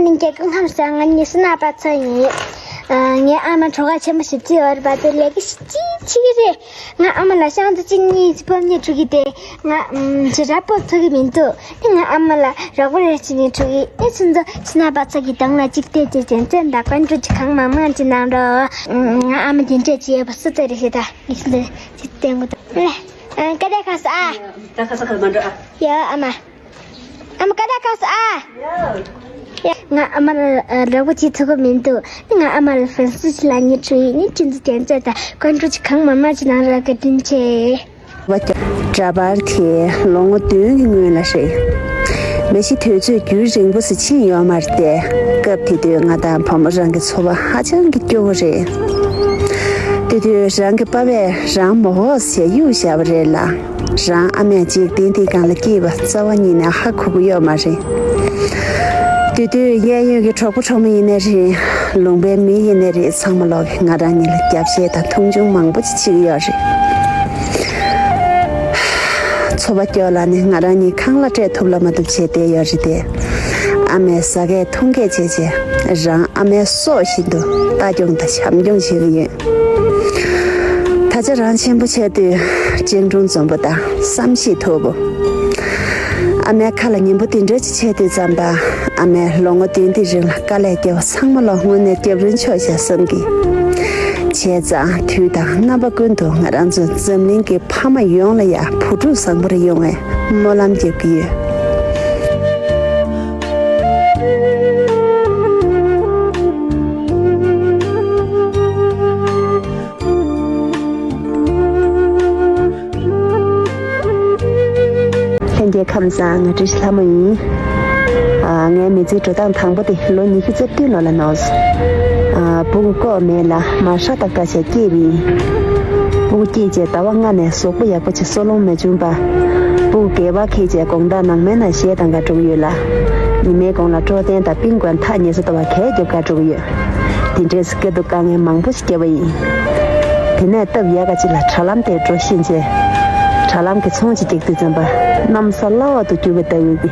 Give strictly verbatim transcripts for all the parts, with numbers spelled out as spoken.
ནི་རྒྱལ་ཁམས་ས་ང་ཉི་ཤུ་རྩ་གཉིས་པ་ཚོ་ཡིན། ཨ། ངའི་ཨ་མ་གྲོ་ག་ཆེན་པོ་ཞིག་བརྩི་ཡོད་རེད་པ། དེ་ལས་ཀ་ཞིག་ཅིག་བྱེད་ཀྱི་རེད། ང་ཨ་མ་ལ་ཤང་ཚ་གཅིག་གཉིས་ཕོ་མཉེ་འགྲོ་གི་དེ། ང་ཨམ་ཇི་ར་པོ་ཐུག་གི་མི་འདུག་དེ་ང་ཨ་མ་ལ་རོགས་པ་རེ་བྱེད་ནས་འགྲོ་གི། ཨེ་ཚུན་ཚོ་ཕྱི་ནང་པ་ཚོ་གི་གདོང་ལ་གཅིག་བལྟས་བྱས་རྒྱན་ཚོན་དང་ཀོན་ཀྲུ་ཅིག་གང་མང་མང་ཅིག་གནང་རོགས། ང་ཨ་མ་དེ་འདྲས་ཅིག་ཡོད་པ་སུ་ཚོད་རེད་ཤེས་ད། ངས་སུ་ཚོད་ཅིག་བསྟན་དགོས་འདུག་ལེ། ཨ། ཀ་ད་ཁ་ས་ཨ། ད་ཁ་ས་ཁ་མ་འགྲོ་ཨ། ཡ་ཨ་མ། ཨ་མ་ཀ་ད་ཁ་ས་ཨ། ཡ། ང་ཨ་མ་ལ་རོགས་པ་བྱེད་ཐུབ་ཀྱི་མི་འདུག་ང་ཨ་མ་ལ་ཧྥན་སུ་ཅི་ལ་ཉི་ཁྲི་ནི་ཅི་འདི་རྒྱན་ཚོན་དང་ཀོན་ཀྲུ་ཅིག་གང་མང་མང་ཅིག་གནང་རོགས། བཀའ་དྲིན་ཆེ། འདྲ་པར་དེ་ལོ་ངོ་བདུན་གྱི་སྔོན་ལ་རེད། མ་གཞི་དུས་ཚོད་རྒྱུན་རིང་པོ་ཞིག་ཕྱིན་ཡོད་མ་རེད་དེ། སྐབས་དེ་དུས་ང་དང་བུ་མོ་རང་གི་འཚོ་བ་ཧ་ཅང་གི་སྐྱོ་བོ་རེད། དེ་དུས་རང་གི་པ་ཕས་རང་མོ་ཧོ་ཟེར་གཡུག་བཞག་པ་རེད་ལ། རང་ཨ་མས་འཇིག་རྟེན་འདིའི་སྒང་ལ་སྐྱེས་པ་རྩ་བ་ཉིད་ནས་ཧ་གོ་གི་ཡོད་མ་རེད། དེ་དུས་གཡས་གཡོན་གྱི་གྲོགས་པོ་གྲོགས་མོ་ཡིན་ནའི་རེད། ལུང་པའི་མི་ཡིན་ནའི་རེད། ཚང་མ་ལོག་གིས་ང་རང་ཉིད་ལ་རྒྱབ་བཤད་དང་མཐོང་ཆུང་མང་པོ་ཅིག་བྱེད་ཀྱི་ཡོད་རེད། འཚོ་བ་སྐྱོ་ལ་ནི་ང་རང་ཉིད་ཁང་གླ་སྤྲད་ཐུབ་ལ་མ་ཐུབ་བྱས་བསྡད་ཡོད་རེད་དེ། ཨ་མས་ཟ་སྐད་འཐུང་སྐད་བྱས་བྱས་རང་ཨ་མའི་སྲོག་བཞིན་དུ་ལྟ་སྐྱོང་དང་བྱམས་སྐྱོང་བྱེད་ཀྱི་ཡོད། ད་ཆ་རང་ཆེན་པོ་བྱས་དུས་གཅེས་འབྲོང་འཛོམས་པོ་དང་བསམ་ཤེས་ཐུབ་པོ། ཨ་མའི་ཁ་ལ་ཉན་པོ་དེ་འདྲ་ཅིག་བྱས་དུས་ཙམ་པ། ཨ་མས་ལོ་ངོ་བདུན་དེའི་རིང་ལ་དཀའ་ལས་བརྒྱབ་པ་ཚང་མ་ལ་དངོས་གནས་སྐྱབས་རིན་ཆོག་ཤག་བསམ་གི། བྱས་ཙང་དུས་དང་རྣམ་པ་ཀུན་ཏུ་ང་རང་ཚོ་འཛམ་གླིང་གི་ཕ་མ་ཡོངས་ལ་ཡང་བུ་ཕྲུག་བཟང་པོ་རེ་ཡོང་བའི་སྨོན་ལམ་རྒྱབ་ཀྱི་ཡོད། ལྷན་རྒྱས་ཁམས་བཟང་། ང་བཀྲ་ཤིས་ལྷ་མོ་ཡིན། ཨ། ངའི་མི་ཚེའི་འགྲོ་སྟངས་དང་པོ་དེ་ལོ་ཉི་ཤུ་རྩ་བདུན་ལོ་ལ་ནོར། ཨ། སྤུ་གུ་ལྐོག་མེད་ལ་མ་ཧྲ་ཏག་ཏག་བྱས་སྐྱེས་པ་ཡིན། སྤུ་གུ་སྐྱེས་རྗེས་ཟླ་བ་ལྔ་ནས་གཟུགས་པོ་ཡག་པོ་ཅིག་གསོ་ལོང་མ་བྱུང་བར། སྤུ་གུ་སྐྱེས་པ་ཁེལ་རྗེས་དགོང་དག་ནང་མའི་ནང་གཞས་གཏོང་གར་འགྲོ་གི་ཡོད་ལ། ཉི་མའི་གུང་ལ་སྤྲོ་ལྡན་དང་པིན་ཀོན་ཐག་ཉེ་ས་ལྟ་བ་གས་རྒྱོབ་གར་འགྲོ་གི་ཡོད། དེ་འདྲས་སུ་དཀའ་སྡུག་དཀའ་ངལ་མང་པོ་ཞིག་བརྒྱབ་པ་ཡིན། དེ་ནས་སྟབས་ཡག་ག་ཅིག་ལ་དྲ་ལམ་དེར་འགྲོ་ཤེས་བྱས། དྲ་ལམ་གྱི་ཚོང་ཅིག་རྒྱག་དུས་ཙམ་པ། གནམ་ས་བླ་འོག་ཏུ་འགྱུར་བ་ལྟ་བུའི་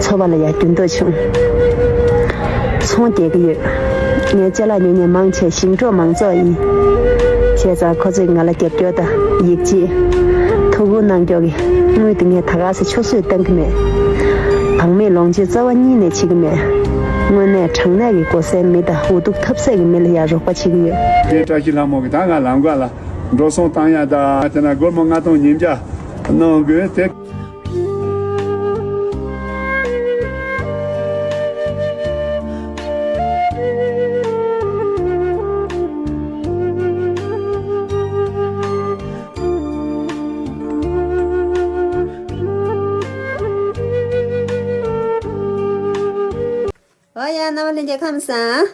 འཚོ་བ་ལ་ཡང་འགྱུར་ལྡོག་བྱུང་། ཚོང་རྒྱག་གི་ཡོད། ངའི་ཅ་ལག་ཉོ་མཁན་མང་ཆེ་ཞིང་འབྲོག་མང་ཚོགས་ཡིན། བྱས་ཙང་ཁོ་ཚོས་ང་ལ་རྒྱབ་སྐྱོར་དང་ཡིད་ཆེས། ཐུགས་ཁུར་གནང་རྒྱུ་གི་དངུལ་དེ་ངས་ད་ག་སེ་ཆུད་ཟོས་གཏང་གི་མེད། བག་མེད་ལོངས་སྤྱོད་རྩ་བ་ཉིད་ནས་བྱེད་ཀྱི་མེད། དངོས་གནས་དྲང་གནས་ཀྱི་དགོས་སའི་མི་དང་འུ་སྡུག་ཐེབས་སའི་མི་ལ་ཡང་རོགས་པ་བྱེད་ཀྱི་ཡོད། དེ་བཀྲ་ཤིས་ལྷ་མོ་གིས་ད་ང་ལམ་ཁ་ལ་འགྲོ་སོང་བཏང་ཡ་ད་དེ་ན་སྒོར་མོ་ལྔ་སྟོང་ཉིས་བརྒྱ་གནང་དགོས་དེ། ཨོ་ཡ། རྣམ་པ་ལྷན་རྒྱས་ཁམས་བཟང་།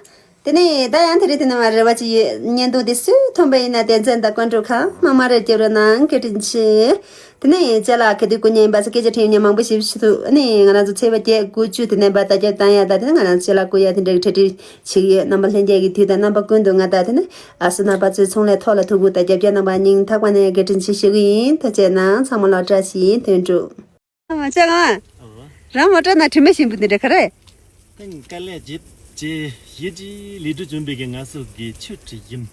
དེ་ནས་ད་ཡང་དེ་རིང་དེ་ནས་མར་རེ་བ་ཅིག་ཡོད། བརྙན་ཐུང་འདི་སུས་མཐོང་པ་ཡིན་ན་དད་རྫུན་དང་བཀའ་འདྲི་གང་མང་མང་རེ་རྒྱབ་རོགས་གནང་། བཀའ་དྲིན་ཆེ། དེ་ནས་ཅ་ལག་ག་དུས་སྐུ་ཉིད་ཡིན་པ་ས་སྐད་ཆ་དྲན་ཡོང་མཁན་མང་པོ་ཞིག་ཞུ་ཐུབ། ཨ་ནི་ང་རང་ཚོ་ཚེས་པ་བརྒྱད་དགུ་བཅུ་དེ་ནས་བར་བརྡ་རྒྱབ་བཏང་ཡ། ད་དེ་ནས་ང་རང་ཚོ་ཅ་ལག་བསྐུར་ཡ་དེ་འདྲ་གི་གྲ་སྒྲིག་བྱེད་ཀྱི་ཡོད། རྣམ་པ་ལྷན་རྒྱས་ཀྱི་དུས་དང་རྣམ་པ་ཀུན་ཏུ་ང་དང་དེ་ནས་ཨ་སུ་ན་པ་ཚོའི་ཚོང་ལས་ཐོག་ལ་ཐུགས་ཁུར་དང་རྒྱབ་སྐྱོར་གནང་པ་སྙིང་ཐག་པ་ནས་བཀའ་དྲིན་ཆེ་ཞུ་གི་ཡིན། ཐུགས་རྗེ་གནང་། ཚང་མ་ལ་བཀྲ་ཤིས་དོན་གྲུབ། ཨ་མ་ཅག་ཨ། ཨ་བ། རང་མ་སྤྲད་ན་དྲི་མ་ཞིམ་པོ་འདི་འདྲ་ག་རེ། ཏན་དཀའ་ལས་བརྒྱབ་རྗེས་ཡིད་ཀྱི་ལས་སྒྲུབ་བྱུང་བའི་གི་ང་ཚོ་གི་ཆུ་ཁྲི་ཡིན།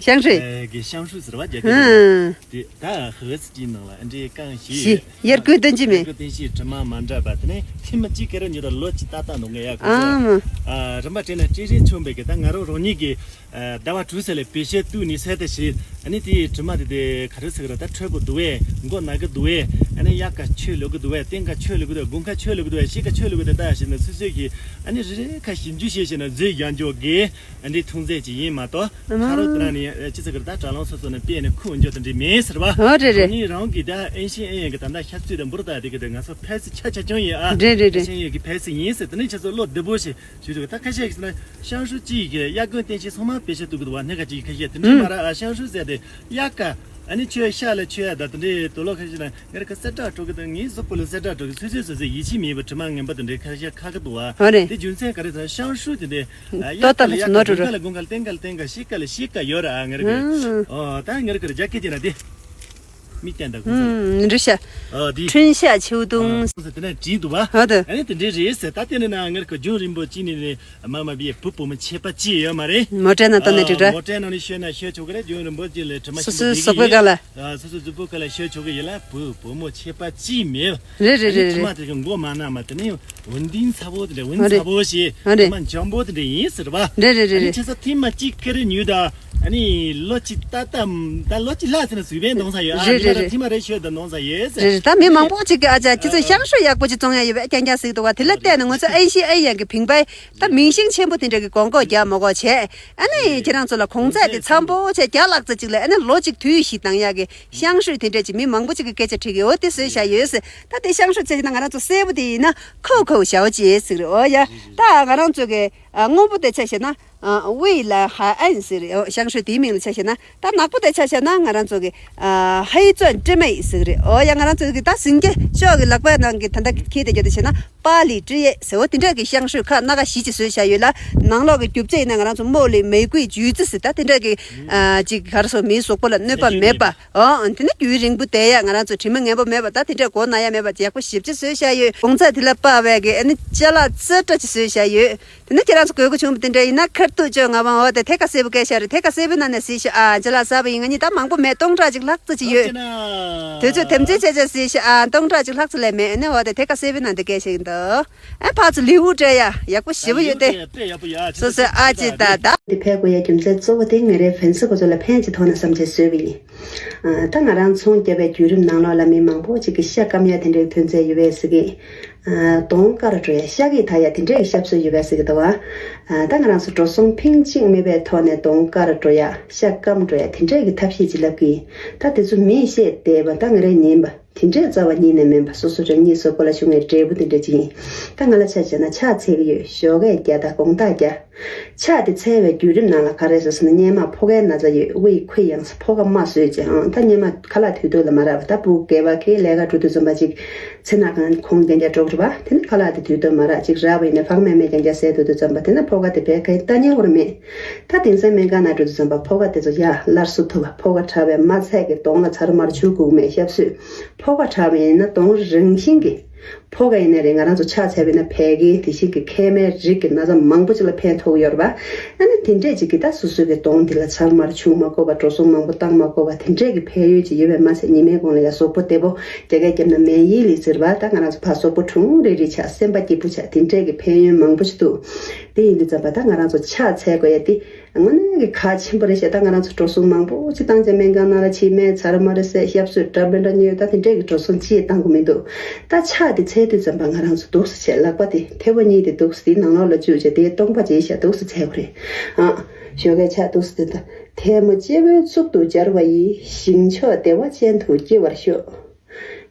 ཤང་ཧྲུས། ཨེ་གི་ཤང་ཧྲུས་ཟེར་བ་རྒྱ་སྐད་ནང་ཧུམ། དེ་ད་ཧི་སི་ཀྱི་ནང་ལ་ཨ་འདྲའི་རྐང་བཞི། ཡར་སྐུལ་བསྟན་གྱི་མེད། ཡར་སྐུལ་བསྟན་གྱི་དྲི་མ་མ་འདྲ་བ་དེ་ནས་ཐེངས་མ་གཅིག་ག་རེ་ཉོ་ད་ལོ་གཅིག་ཏག་ཏག་འདུག་ངས་ཡ་གོ་ཨ་མ། ཨ་རིམ་པ་དྲན་ན་ཅི་རིགས་བྱུང་བའི་གི་ད་ང་རང་རང་ཉིད་ཀྱི། ཟླ་བ་དྲུག་ཙམ་ལ་བེད་སྤྱོད་བཏང་ནས་ཟས་དེ་བྱས། ཨ་ནི་དེའི་དྲི་མ་དེ་དེ་ག་རེ་ཟེར་གི་རེད། ད་འཕྲོད་པོ་འདུག་བས། མགོ་ན་གི་འདུག་བས། ཨ་ནི་གཡས་ཁ་ཆུ་ལོག་གི་འདུག་བས། སྟེང་ཁ་ཆུ་ལོག་གི་འདུག་བས། དགུན་ཁ་ཆུ་ལོག་གི་འདུག་བས། དཔྱིད་ཁ་ཆུ་ལོག་གི་འདུག་ད་ཞེས་ནས་སོ་སོ་གིས་ཨ་ནི་རེ་རེ་ཁ་ཞིབ་འཇུག་བྱས་བྱས་ན་བཟོས་ཡོང་རྒྱུ་གི་ཨ་ནི་ཐོན་རྫས་ཅིག་ཡིན་མ་གཏོགས། ཨ་མ། ཕ་རོལ་དེ་རང་ནས་ཅི་ཟེར་གི་རེད། ད་དྲ་ལམ་སོ་སོ་ནས་སྤེལ་ནས་ཁུར་འོང་རྒྱུ་དེ་འདྲ་མིན་ཟེར་བ། ཨོ་རེད་རེད། ངས་རང་གིས་ད་ཨེ་ཤེས་ཨེ་ཡིན་གི་ད་ལྟ་ཤ་ཚུད་དེ་འབུར་ད་དེ་གི་དེ་ང་ཚོ་ཕལ་ཆེར་ཆ་ཆ་ཆུང་ཡིན་ཨ། རེད་རེད་རེད། ཨེ་ཤེས་ཡིན་གི་ཕལ་ཆེར་ཡིན་ཟེར། དེ་ནས་ཁྱེད་ཚོ་བློ་བདེ་པོ་ཞིག་ཞུ་ཆོག་གི། ད་ཁ་ཤས་ཀྱིས་ན་ཤང་ཧྲུས་གཅིག་གི་གཡས་སྐུལ་བསྟན་གྱི་ཚང་མ་བེད་སྤྱོད་གཏོང་གི་འདུག་བ། སྣེ་ཁ་གཅིག་ཁ་ཤས་དེ་འདྲའི་ཨུམ། མ་ར་ཨ། ཤང་ཧྲུས་ཟེར་དེ་གཡས་ཀ་ཨ་ནི་ཆོས་ཤ་ལ་ཆོས་ཡ་ད་དེ་འདྲའི་དུག་ལོག་ཁ་ཤས་ན་ངེད་ར་ཁ་གསལ་བསྒྲགས་སྤྲོད་གི་འདུག་ངས་གཟུགས་པོ་ལ་གསལ་བསྒྲགས་སྤྲོད་གི། སོ་སོས་སོ་སོས་ཡིད་ཆེས་མེད་པ་དྲི་མ་ངན་པ་དེ་འདྲའི་ཁ་ཤས་ཁ་གི་འདུག་བ། ཨོ་རེད། དེ་རྒྱུ་མཚན་ག་རེ་ཟེར་ན་ཤང་ཧྲུས་དེ་འདྲའི་ཨ། གཡས་ཀ་ལ་གཡས་ཀ་ལ་གཡས་ཀ་ལ། དགུན་ཁ་ལ་དགུན་ཁ་ལ། སྟེང་ཁ་ལ་སྟེང་ཁ། ཤི་ཁ་ལ་ཤི་ཁ་ཡོད་ར་ཨ། ངེད་ར་གི་ཨ། ཨོ་ད་ངེད་ར་གི་རྒྱ་སྐད་དེ་ན་དེ། མི་བསྟན་དང་ཁོང་ཚོ། ཨུམ། འདྲི་ཤ། ཨ་དེ། འཕྲིན་ཤ་ཆེའུ་དུང་། ཨ་ཁོང་ཚོ་དེ་ནས་བྲིས་འདུག་བ། ཨ་དེ། ཨ་ནི་དེ་འདྲའི་རེད་ཟེར། ད་དེ་ནས་ན་ངར་གོ་རྒྱུན་རིང་པོ་ཅི་ནས་ནས་མ་མ་བིའི་བུ་བུ་མོ་ཆད་པ་ཅི་ཡོད་མ་རེད། མོ་ཊའི་ནང་བཏོན་ནས་འགྲིག་ར། མོ་ཊའི་ནང་ནས་ཤོད་ན་ཤོད་ཆོག་གི་རེད། རྒྱུན་རིང་པོ་ཅི་ལས་དྲི་མ་སོ་ཞིམ་པོ་སོའི་བསྡད་གཟུགས་པོའི་ཀ་ལ། ཨ་སོ་སོའི་གཟུགས་པོའི་ཀ་ལ་ཤོད་ཆོག་གི་ཡིན་ལ། བུ་བུ་མོ་ཆད་པ་ཅི་མེད། རེད་རེད་རེད་རེད། དྲི་མ་དེ་གི་མགོ་མ་ན་མ་དེ་ནས། འོན་ཏིང་ཚ་པོ་དེ་འདྲ། འོན་ཨ་རེད། ཚ་པོ་ཞེས། ཨ་རེད། མ་འཇམ་པོ་དེ་འདྲ་ཡིན་ཟེར་བ། རེད་རེད་རེད། ཨ་ནི་རེད། ཁྱེད་ཚོ་ཐེངས་མ་གཅིག་ཁེ་རེ་ཉུལ་ད། ཨ་ནི་ལོ་གཅིག་ཏག་ཏག་ད་ལོ་གཅིག་ལྷག་ཟེར་ན་ཟུག་པའི་གདོང་ས་ཡོད། ཨ་རེད་ནི་མ་རེད་ད་རེད། ཐེངས་མ་རེ་ཤོད་ད་གདོང་ས་ཡོད་ཟེར། རེད་རེད། ད་མི་མང་པོ་ཅིག་གིས་ཨ་ཅག་ཁྱེད་ཚོ་ཤང་ཤོས་ཡག་པོ་ཅིག་བཙོང་ཡ་ཡོད་པས་རྐྱང་རྐྱང་ཟིག་འདུག་བ། དེ་ལ་བལྟས་ནས་ང་ཚོ་ཨེ་ཤི་ཨེ་ཡན་གི་བིང་པའི་ད་མིང་ཤིང་ཆེན་པོ་དེ་འདྲ་གི་གོང་གོག་རྒྱག་མ་གོ་བྱས། ཨ་ནི་ཁྱེད་རང་ཚོ་ལ་གོང་ཚད་དེ་འཚམ་པོ་བྱས་རྒྱ་ལག་རྩ་གཅིག་ལ་ཨ་ནི་ལོ་གཅིག་དུས་བཞི་བཏང་ཡ་གི་ཤང་ཤོས་དེ་འདྲ་ཅིག་མི་མང་པོ་ཅིག་གིས་སྐད་ཆ་དྲིས་ཀྱི་ཡོད། དེ་བཟོས་བཞག་ཡོད་ཟེར། ད་དེ་ཤང་ཤོས་བྱས་ན་ང་རང་ཚོ་སེར་པོ་དེ་ཡིན་ན་ཁོའུ་ཁོའུ་ཞའོ་ཅེས་ཟེར། འོ་ཡ། ད་ང་རང་ཚོ་གི་ཨ་སྔོན་པོ་དེ་ཆ་བཞག་ན་ཨ་ཝེ་ལ་ཧ་ཨན་ཟེར། འོ་ཤང་ཤོས་དེའི་མིང་ལ་ཆ་བཞག་ན། ད་ནག་པོ་དེ་ཆ་བཞག་ན་ང་རང་ཚོ་གི་ཨ་ཧའི་ཙོན་ཀྲི་མེ་ཟེར་རེད། འོ་ཡ། ང་རང་ཚོ་གི་ད་ཟིང་སྐྱ་ཤོག་གི་ལག་པའི་ནང་གི་ད་ལྟ་ཁྱེར་དེ་རྒྱུ་དེ་བྱས་ན་པ་ལི་ཀྲི་ཡེ་ཟེར། འོ་དེ་འདྲ་གི་ཤང་ཤོས་ཁ་སྣ་ཁ་བཞི་ཅིག་བཟོས་བཞག་ཡོད་ལ། ནང་ལོགས་གི་རྒྱུ་ཆ་ཡིན་ན་ང་རང་ཚོ་མོ་ལི་མེ་ཀུའི་ཇུས་ཙི་ཟེར། ད་དེ་འདྲ་གི་ཨ་ཅིག་ག་རེ་ཟེར། མིའི་གཟུགས་པོ་ལ་གནོད་པ་མེད་པ། ཨོ། དེ་ནི་རྒྱུན་རིང་པོ་བསྡད་ཡ། ང་རང་ཚོ་དྲི་མ་ངན་པ་མེད་པ། ད་དེ་འདྲ་མགོ་ན་ཡ་མེད་པ་ཡག་པོ་ཞེ་པོ་ཅིག་བཟོས་བཞག་ཡོད། གོང་ཚད་དེ་ལ་དཔག་པའི་གི་ཨ་ནི་ཅ་ལག་རྩེ་གྲ་ཅིག་བཟོས་བཞག་ཡོད། དེ་ནི་ཁྱེད་རང་ཚོ་དགོས་མཁོ་བྱུང་བ་དེ་འདྲ་ཡིན་ན་ཁར་ཐུག་བཅོ་ལྔ་པ། འོ་དེ་ཐད་ཀ་སེར་པོ་སྐད་ཤ་རེད། ཐད་ཀ་སེར་པོའི་ནང་ནས་གཟིགས་ཤོག་ཨ་ཅ་ལག་གསར་པ་ཡིན། ང་གཉིས་ད་མང་པོ་མེད། སྟོང་ཕྲག་ཅིག་ལྷག་ཙམ་ཅིག་ཡོད། དུས་ཚོད་དམ་འཛིན་བྱས་བྱས་གཟིགས་ཤོག་ཨ་སྟོང་ཕྲག་ཅིག་ལྷག་ཙམ་ལས་མེད། ཨ་ནི་འོ་དེ་ཐད་ཀ་སེར་པོའི་ནང་དུ་སྐད་ཤ་ཡིན་འདུག་ཨ་ཕར་ཚུར་ལེའུ་སྤྲད་ཡ་ཡག་པོ་ཞེ་པོ་ཡོད་དེ། སོ་སོའི་ཨ་ཅེ་ད་ད། འདི་ཕེབས་དགོས་ཡ་རྒྱུ་མཚན་གཙོ་བོ་དེ་ང་རའི་ཕན་སི་ཁོ་ཚོ་ལ་ཕན་གྱི་ཐོག་ནས་བསམ་བྱས་བཟོས་པ་ཡིན། ཨ་ད་ང་རང་ཚོང་རྒྱབ་པའི་བརྒྱུད་རིམ་ནང་ལོགས་ལ་མི་མང་པོ་ཅིག་གིས་ཤ་སྐམ་ཡ་དེ་འདྲའི་ཐོན་རྫས་ཡོད་པས་ཟེར་གི། ཨ་གདོང་དཀར་འགྲོ་ཡ། ཤ་གིས་ད་ཡ་དེ་འདྲའི་ཤ་བཟོ་ཡོད་པས་ཟེར་གི་འདུག་བ། ཨ་ད་ང་རང་ཚོ་འགྲོ་སོང་ཕིང་གཅིག་མེད་པའི་ཐོག་ནས་གདོང་དཀར་འགྲོ་ཡ། ཤ་སྐམ་འགྲོ་ཡ་དེ་འདྲའི་གི་ཐབས་ཤེས་ཅིག་ལབ་གི་ཡིན། ད་དེ་ཚོ་མིས་བཤད་བསྡད་པ་ད་ང་རའི་ཉན་པ། དེ་འདྲའི་རྩ་བ་ཉིད་ནས་མིན་པ། སོ་སོ་རང་ཉིད་གཟུགས་པོ་ལ་བྱུང་བའི་འབྲས་བུ་དེ་འདྲ་ཅིག་ཡིན། ད་ང་ལ་ཆ་བཞག་ན་ཕྱག་འཚལ་གྱི་ཡོད། ཞོགས་ཀས་རྒྱག་དང་དགོང་དག་རྒྱག་ཕྱག་དེ་འཚལ་བའི་བརྒྱུད་རིམ་ནང་ལ་ག་རེ་ཟེར་ཟེར་ན་སྔོན་མ་ཕོ་ཁའི་ན་ཚ་ཡོད། དབུགས་ཁུ་ཡངས་ས། ཕོ་ཁ་དམར་བཟོས་བྱས། ཨང་ད་སྔོན་མ་ཁ་ལག་དུས་ཐོག་ལ་མ་རག་པ། ད་སྤུ་གུ་སྐྱེ་བ་ཁའི་ལས་ཀ་འགྲོ་དུས་ཙམ་པ་ཅིག་ཚེ་ན་གང་ཁོང་རྒྱན་རྒྱ་འགྲོ་གི་རེད་པ། དེ་ནི་ཁ་ལག་དེ་དུས་ཐོག་མ་རག་ཅིག་རག་པ་ཡིན་ན་ཕག་མེ་མེ་རྐྱང་རྐྱང་ཟས་འདུག་དུས་ཙམ་པ་དེ་ན་ཕོ་ཁ་དེ་བས་ཁའི་ལྟ་ཉན་བར་མེད། ད་དེང་སང་སྨན་ཁང་ནང་འགྲོ་དུས་ཙམ་པ་ཕོ་ཁ་དེ་ཚོ་ཡར་སླར་གསོ་ཐུབ་པ། ཕོ་ཁ་ཁྲག་པས་མ་ཚད་ཀྱི་གདོང་ལ་ཚ་རུ་མ་རུ་བྱུག་དགོས་མེད་ཞབས་སོས། ཕོ་ཁ་ཁྲག་པས་ཡིན་ན་གདོང་རང་བཞིན་གྱི། ཕོ་ཁ་ཡིན་ན་རེད། ང་རང་ཚོ་ཕྱག་འཚལ་བས་ན་བད་ཀན་དེ་བཞིན་གྱི་མཁལ་མའི་རིགས་ཀྱི་ན་ཚ་མང་པོ་ཅིག་ལ་ཕན་ཐོགས་ཡོད་རེད་པ། ཨ་ནི་དེ་འདྲས་ཅིག་གིས་ད་སོ་སོའི་གི་གདོང་འདི་ལ་ཚ་རུ་མ་རུ་བྱུག་མ་དགོས་པ། འགྲོ་སོང་མང་པོ་བཏང་མ་དགོས་པ། དེ་འདྲས་ཀྱི་ཕན་ཡོན་ཅིག་ཡོད་པས་མ་ཚད་ཉི་མའི་གོང་ལ་ཡ་གཟུགས་པོ་བདེ་པོ། རྒྱ་སྐད་རྒྱབ་ན་མེ་ཡི་ལི་ཟེར་བ། ད་ང་རང་ཚོ་ཕར་གཟུགས་པོ་གྲུང་རེ་རེ་ཆགས། སེམས་པ་སྐྱིད་པོ་ཆགས། དེ་འདྲས་ཀྱི་ཕན་ཡོན་མང་པོ་ཞིག་འདུག་དེ་ཡིན་དུས་ཙམ་པ་ད་ང་རང་ཚོ་ཕྱག་འཚལ་དགོས་ཡ་དེ་དངོས་གནས་ཀྱི་གལ་ཆེན་པོ་རེད་ཤག་ད་ང་རང་ཚོ་འགྲོ་སོང་མང་པོ་ཅིག་བཏང་བྱས་སྨན་ཁང་ནང་ལ་ཕྱིན། སྨན་ཚ་རུ་མ་རུ་བཟས། ཞབས་སོས་འདྲ་མི་འདྲ་ཉོས། ད་དེ་འདྲས་ཀྱི་འགྲོ་སོང་ཅི་ཡང་བཏང་དགོས་མི་འདུག་ད་ཕྱག་དེ་འཚལ་དུས་ཙམ་པ་ང་རང་ཚོ་འདུག་སེ་བྱས། ལག་པ་དེ་མཐེ་བོ་གཉིས་དེ་འདུག་སེ་དེའི་ནང་ལོགས་ལ་བཅུག་བྱས། དེའི་སྟོང་པ་བྱས་ཤག་འདུག་སེ་འཚལ་དགོས་རེད། ཨ་ཞོགས་ཀའི་ཕྱག་འདུག་སེ་དེ་ད། ཐལ་མོ་སྤྱི་བོའི་གཙུག་ཏུ་སྦྱར་བ་ཡིས། ཞིང་མཆོག་བདེ་བ་ཅན་དུ་སྐྱེ་བར་ཤོག་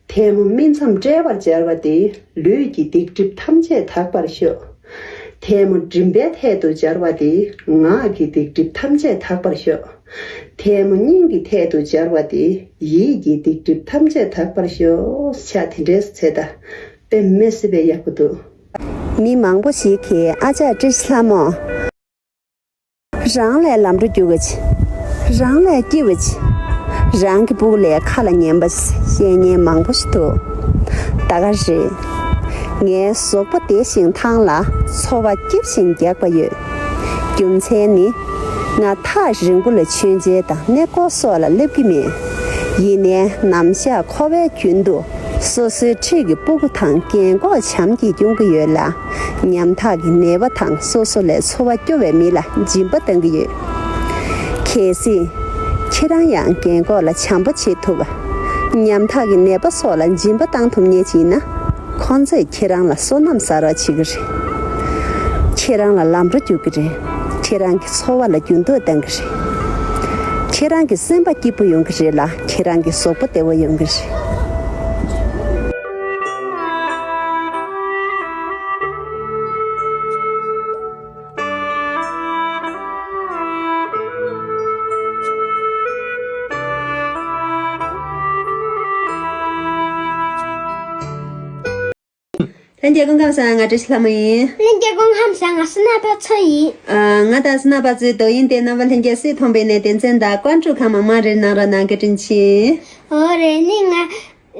ཐལ་མོ་སྨིན་མཚམས་བསྐྲད་པར་སྦྱར་བ་དེས། ལུས་ཀྱི་སྡིག་སྒྲིབ་ཐམས་ཅད་དག་པར་ཤོག་ཐལ་མོ་མགྲིན་པའི་ཐད་དུ་སྦྱར་བ་དེས། ངག་གི་སྡིག་སྒྲིབ་ཐམས་ཅད་དག་པར་ཤོག་ཐལ་མོ་སྙིང་གི་ཐད་དུ་སྦྱར་བ་དེས། ཡིད་ཀྱི་སྡིག་སྒྲིབ་ཐམས་ཅད་དག་པར་ཤོག་ཕྱག་དེ་འདྲས་འཚལ་ད། དཔེ་མི་སྲིད་པའི་ཡག་པོ་འདུག་མི་མང་པོ་ཞིག་གིས་ཨ་ཅག་བཀྲ་ཤིས་ལྷ་མོ། རང་ལ་ལམ་འགྲོ་རྒྱུག་གི། རང་ལ་སྐྱིད་པ། རང་གི་སྤུ་གུ་ལ་ཁ་ལ་ཉན་པ་བཤད་མཁན་མང་པོ་ཞིག་འདུག་ད་ག་རེད། ངའི་གཟུགས་པོ་བདེ་ཞིང་ཐང་ལ་འཚོ་བ་སྐྱིད་ཞིང་རྒྱགས་པ་ཡོད། རྒྱུ་མཚན་ནི། ང་ཐག་རིང་པོ་ལ་མཆོད་མཇལ་དང་གནས་སྐོར་སོགས་ལ་སླེབས་ཀྱི་མེད། ཡིན་ནའི་ནམ་ཞག་འཁོར་བའི་རྒྱུན་དུ་སོ་སོའི་འཁྲིས་ཀྱི་སྤུ་གུ་དང་རྒན་འཁོགས་བྱམས་ཀྱིས་སྐྱོང་གི་ཡོད་ལ། ཉམ་ཐག་གི་ནད་པ་དང་སོ་སོ་ལས་འཚོ་བ་སྐྱོ་བའི་མི་ལ་སྦྱིན་པ་གཏང་གི་ཡོད། གལ་སྲིད་ཁྱེད་རང་ཡང་རྒན་འཁོགས་ལ་བྱམས་པོ་བྱེད་ཐུབ་པ། ཉམ་ཐག་གི་ནད་པ་སོགས་ལ་སྦྱིན་པ་གཏང་ཐུབ་མཁན་ཅིག་ཡིན་ན། ཁོང་ཚོས་ཁྱེད་རང་ལ་བསོད་ནམས་བསགས་རོགས་བྱེད་ཀྱི་རེད། ཁྱེད་རང་ལ་ལམ་འགྲོ་རྒྱུག་གི་རེད། ཁྱེད་རང་གི་འཚོ་བ་ལ་འགྱུར་ལྡོག་གཏང་གི་རེད། ཁྱེད་རང་གི་སེམས་པ་སྐྱིད་པོ་ཡོང་གི་རེད་ལ། ཁྱེད་རང་གི་གཟུགས་པོ་བདེ་བོ་ཡོང་གི་རེད། ལྷན་རྒྱས་སྐུ་ཁམས་བཟང་། ང་བཀྲ་ཤིས་ལྷ་མོ་ཡིན། ལྷན་རྒྱས་སྐུ་ ཧམ་ས་ང་སི་ན་པ་ཚོ་ཡིན། ཨ། ང་དང་སི་ན་པ་ཚོའི་དོ་ཡིན་དེ་རྣམ་པ་ལྷན་རྒྱས་སུས་མཐོང་པའི་གནས་དོན་ཚན་དང་ཀོན་ཀྲུ་ཁ་མང་མང་རེ་གནང་རོགས་གནང་། བཀའ་དྲིན་ཆེ། ཨོ་རེད་ནི་ང་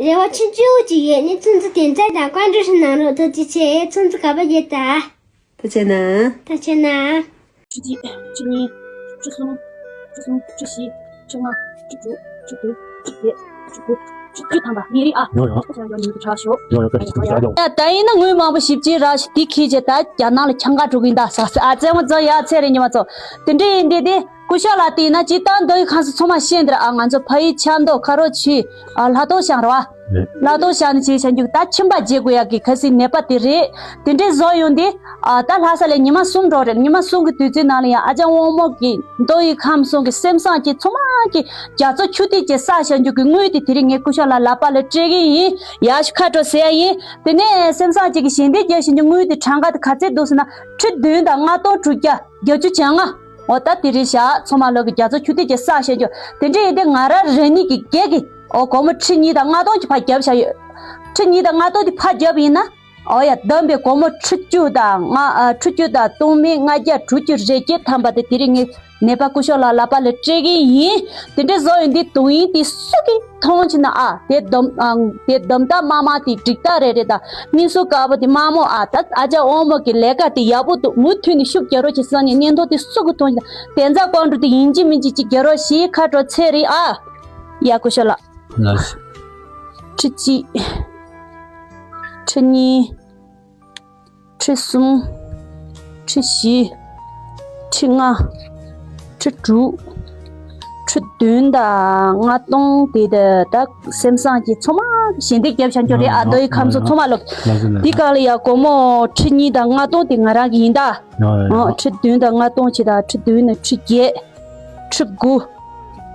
རེ་བ་ཆུང་ཆུང་ཅིག་ཡོད་ནི་ཚོན་ཚོ་དེ་ཚད་དང་ཀོན་ཀྲུ་ཧྲི་གནང་རོགས། ཐུགས་རྗེ་ཆེ། ཚོན་ཚོ་ག་པ་ཡོད་ད། ཐུགས་རྗེ་གནང་། ཐུགས་རྗེ་གནང་། ཁྲི་གཅིག་ཁྲི་གཉིས། ཁྲི་གསུམ། ཁྲི་གསུམ། ཁྲི་བཞི། ཁྲི་ལྔ། ཁྲི་དྲུག་ཁྲི་བདུན། ཁྲི་བརྒྱད། ཁྲི་དགུ། ཁྲི་བཅུ་ཐམ་པ་ཡིན་རེད་ཨ། ཡོ་ཡོ། ཡོ་ཡོ། ད་ཡིན་ན་དངུལ་མང་པོ་ཞིབ་ཅིག་རག་ཞིག་དེ་ཁྱེད་ཀྱིས་ད་རྒྱ་ནག་ལ་ཆང་ཁ་འགྲོ་གི་ཡིན་ད་ཟེར་ཟེར་ཨ། རྩེད་མོ་རྩེ་ཡག་ཚད་རེད་ཉི་མ་ཚོ། དེ་འདྲ་ཡིན་དེ་དེ་སྐུ་ཞབས་ལགས་དེ་ཡིན་ན་སྤྱིར་བཏང་མདོ་ཡི་ཁམས་སུ་ཚང་མ་ཤེས་འདིར་ཨ། ང་ཚོ་ཕ་ཡུལ་ཆབ་མདོ་ཁ་རོག་ཆུ་ཨ་ལྷ་ཐོག་ཤང་རེད་བ། ལྷག་དོ་ཤ་ནི་ཅིག་བྱ་རྒྱུ་ད་ཁྱིམ་པ་བརྗེ་དགོས་ཡག་གི་ཁ་སི་ནད་པ་དེ་རེད། དེ་འདྲའི་བཟོ་ཡོང་དུས་ཨ་ད་ལྷ་ས་ལ་ཉི་མ་གསུམ་འགྲོ་རེད། ཉི་མ་གསུམ་གི་དུས་ཚོད་ནང་ལ་ཡང་ཨ་ཅག་དབང་མོ་གི་མདོ་ཡི་ཁམས་གསུམ་གི་སེམས་བཟང་གི་ཚང་མ་གི་རྒྱ་མཚོ་ཆུ་ཐིགས་ཀྱི་བསགས་བྱ་རྒྱུ་གི་དངུལ་དེ་དེ་རིང་ངས་སྐུ་ཞབས་ལགས་ལག་པ་ལ་སྤྲད་གི་ཡིན། ཡག་ཤོས་ཁ་དྲོ་ཟེར་ཡ་ཡིན། དེ་ནས་སེམས་བཟང་ཅིག་གི་ཞལ་འདེབས་རྒྱག་བྱ་རྒྱུ་དངུལ་དེ་གྲངས་ཀ་དེ་ག་ཚད་འདུག་ཟེར་ན་ཁྲི་བདུན་དང་ལྔ་སྟོང་དྲུག་བརྒྱ་བརྒྱད་ཅུ་གྱ་ལྔ། འོ་ད་དེ་རེད་བཞག་ཚང་མ་ལོག་གི་རྒྱ་མཚོ་ཆུ་ཐིགས་ཀྱི་བསགས་བྱ་རྒྱུ་དེ་འདྲ་ཡིན་དུས་ང་རང་རང་ཉིད་ཀྱི་སྒེར་གྱི་ཨོ་སྒོར་མོ་ཁྲི་གཉིས་དང་ལྔ་སྟོང་གི་ཕར་བརྒྱབ་བཞག་ཡོད། ཁྲི་གཉིས་དང་ལྔ་སྟོང་དེ་ཕར་བརྒྱབ་ཡིན་ན་ཨོ་ཡ་བསྡོམས་པའི་སྒོར་མོ་ཁྲི་བཅུ་དང་ལྔ་ཨ་ཁྲི་བཅུ་དང་སྟོང་མི་ལྔ་བརྒྱ་དྲུག་ཅུ་རེ་བརྒྱད་ཐམ་པ་དེ་དེ་རིང་ངས་ནད་པ་སྐུ་ཞབས་ལགས་ལག་པ་ལ་སྤྲད་གི་ཡིན། དེ་འདྲ་བཟོ་ཡོང་དུས་དོན་ཡིན་དེ་སུ་གིས་མཐོང་ཕྱིན་ན་ཨ་དེ་སྡོམ་ཨ་དེ་སྡོམ་རྟགས་དམར་དམར་དེ་འགྲིག་རྟགས་རེད་རེད་ད། མི་སུ་དཀར་པོ་དེ་དམར་མོ་ཨ་ད་ཨ་ཅག་དབང་མོ་གི་ལས་ཀ་དེ་ཡག་པོ་འདུག་མུ་མཐུད་ནས་ཤུགས་རྒྱག་རོགས་བྱེད་བསམ་ནས་བརྙན་ཐུང་དེ་སུ་གིས་མཐོང་ཕྱིན་ན་དེ་ཚ་ཀོང་ཀྲུ་དེ་ཡིན་གཅིག་མིན་གཅིག་ཅིག་རྒྱག་རོགས་ཞེས་ཁ་དྲོ་ཚེ་རིང་ཨ། ཡ་སྐུ་ཞབས་ལགས། ལགས། ཁྲི་གཅིག་ཁྲི་གཉིས། ཁྲི་གསུམ། ཁྲི་བཞི། ཁྲི་ལྔ། ཁྲི་དྲུག་ཁྲི་བདུན་དང་ལྔ་སྟོང་དེ་ད་ད་སེམས་བཟང་གི་ཚང་མ་ཞལ་འདེབས་རྒྱབ་བྱ་འགྱོ་རེད་ཨ། མདོ་ཡི་ཁམས་ཚོ་ཚང་མ་ལོག་ལགས་སོ་ལགས་སོ། འདི་གང་ལ་ཡ་སྒོར་མོ་ཁྲི་གཉིས་དང་ལྔ་སྟོང་དེ་ང་རང་གི་ཡིན་ད། ཡ་ཡ་ཡ། ཨོ་ཁྲི་བདུན་དང་ལྔ་སྟོང་བྱེད་ད་ཁྲི་བདུན་ནས་ཁྲི་བརྒྱད། ཁྲི་དགུ།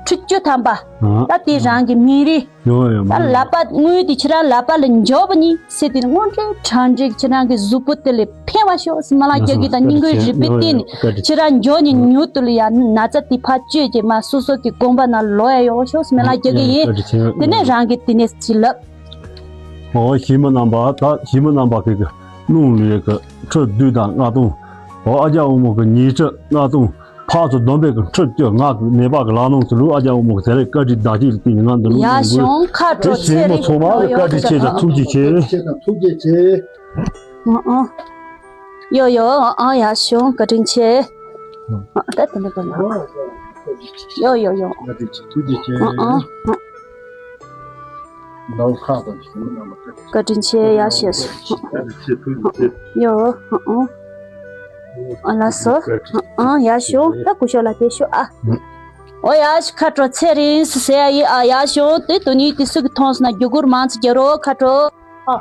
ཁྲི་བཅུ་ཐམ་པ། ཨ། ད་དེ་རང་གི་མིང་རིས། ཡོང་ཡོང་། ད་ལག་པ་དངུལ་དེ་ཁྱེད་རང་ལག་པ་ལ་འབྱོར་བ་ནི་ཚེ་འདི་དངོས་འབྲེལ་དྲང་འབྲེལ་ཁྱེད་རང་གི་གཟུགས་པོ་དེ་ལ་ཕན་བ་ཤོག་སྨོན་ལམ་རྒྱག་གི་དང་སྙིང་ཁོའི་རུས་པའི་གཏིང་ནས་ཁྱེད་རང་མགྱོགས་ནས་མྱུར་དུ་ལ་ཡ་ན་ཚ་དེ་ཕར་བཅོས་ཀྱི་མ་སོ་སོ་གི་དགོངས་པ་ནང་ལོག་ཡ་ཡོང་ཤོག་སྨོན་ལམ་རྒྱག་གི་ཡིན། དེ་ནས་རང་གི་དེ་ནས་ཅི་ལབ། ཨོ་ཞི་མི་རྣམ་པ་ད་ཞི་མི་རྣམ་པ་གི་གི་རླུང་ལུས་གི་ཁྲི་བདུན་དང་ལྔ་སྟོང་། ཨོ་ཨ་ཅག་དབང་མོ་གི་ཉིས་ཁྲི་ལྔ་སྟོང་། ཕར་ཚུར་བསྡོམས་པའི་གི་ཁྲི་བཅུ་ང་གི་ནད་པ་གི་ལག་ནང་དུ་ལུས་ཨ་ཅག་དབང་མོ་གི་དེ་རིང་བཀའ་དྲིན་བདག་གཅིག་ལ་བརྟེན་ནས་ང་འདི་ལུས་ཡ་ལུས་ཞོང་ཁ་དྲོ་ཚེ་རིང་ཚང་མ་ལ་བཀའ་དྲིན་ཆེ་དང་ཐུགས་རྗེ་ཆེ། ཐུགས་རྗེ་ཆེ། ཨ་ཨ། ཡོ་ཡོ་ཨ་ཨ་ཡ་ཞོང་བཀའ་དྲིན་ཆེ། ཨ་ད་དེ་འདྲ་གོ་ན། ཡོ་ཡོ་ཡོ། བཀའ་དྲིན་ཆེ་ཐུགས་རྗེ་ཆེ། ཨ་ཨ། ནང་ཁག་དང་ཞི་མི་རྣམ་པ་བཀའ་དྲིན་ཆེ་ཡ་ཞེས་སོ། བཀའ་དྲིན་ཆེ་ཐུགས་རྗེ་ཆེ། ཡོ། ཨ་ཨ། ཨ་ལགས་སོ། ཨ་ཨ་ཡ་ཞོ་ད་སྐུ་ཞབས་ལགས་དེ་ཤོ་ཨ། ཨོ་ཡ་ཤི་ཁ་དྲོ་ཚེ་རིང་སི་ཟེར་ཡ་ཡི་ཨ་ཡ་ཞོ་དེ་དོ་ནི་དེ་སུ་གི་མཐོང་སོང་ན་རྒྱུ་གུར་མང་ཚོ་རྒྱ་རོ་ཁ་དྲོ། ཨ།